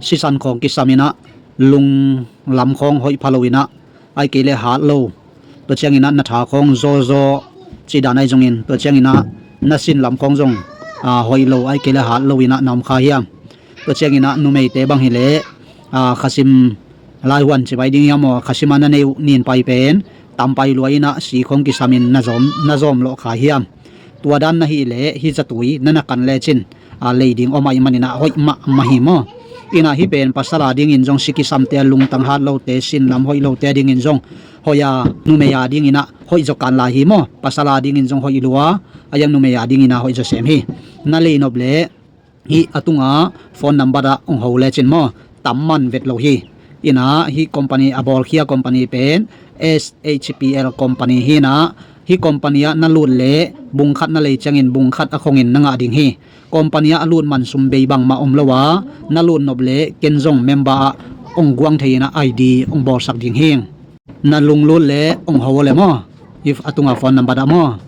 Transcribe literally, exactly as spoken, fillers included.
sisan khawng kisam inah lung lam khawng hoih pha lo inah, ahih kei leh hat lo, tua ciang inah na tha khawng zawzaw cih dan ahi zongin, tua ciang inah na sin lam khawng zong hoih lo, ahih kei leh hat lo inah na om kha hiam? Tua ciang inah numeite bang hileh khasim laihuan ci bai ding hiam maw, khasim a na neih uh ninpai pen tampai lua inah si khawng kisam in na zawm lawh kha hiam? Tua dan na hih leh hih zatui na na kan lecin lei ding om ahih man inah hoih mahmah hi maw. Inah hih pen pasal a dingin zong si kisamte, lungtang hat lote, sin lam hoih lote a dingin zong hoih a, numei a ding inah hoih zaw kan lai hi maw. Pasal a dingin zong hoih lua, a yang numei a ding inah hoih zaw sem hi. Na lei nop leh hih a tunga phone number ah hong ho lecin maw, tam man vet lo hi. Inah hih company a bawlkhia company pen S H P L company hi inah, hih company ah na lut leh bung khat na lei ciangin bung khat a khongin na ngah ding hi. Company ah a lut man sum bei bangmah om lo a, na lut nop leh ken zong member ah hong guang thei inah I D hong bawlsak ding hi. Na lunglut leh hong ho leh maw, hih a tunga phone number ah maw.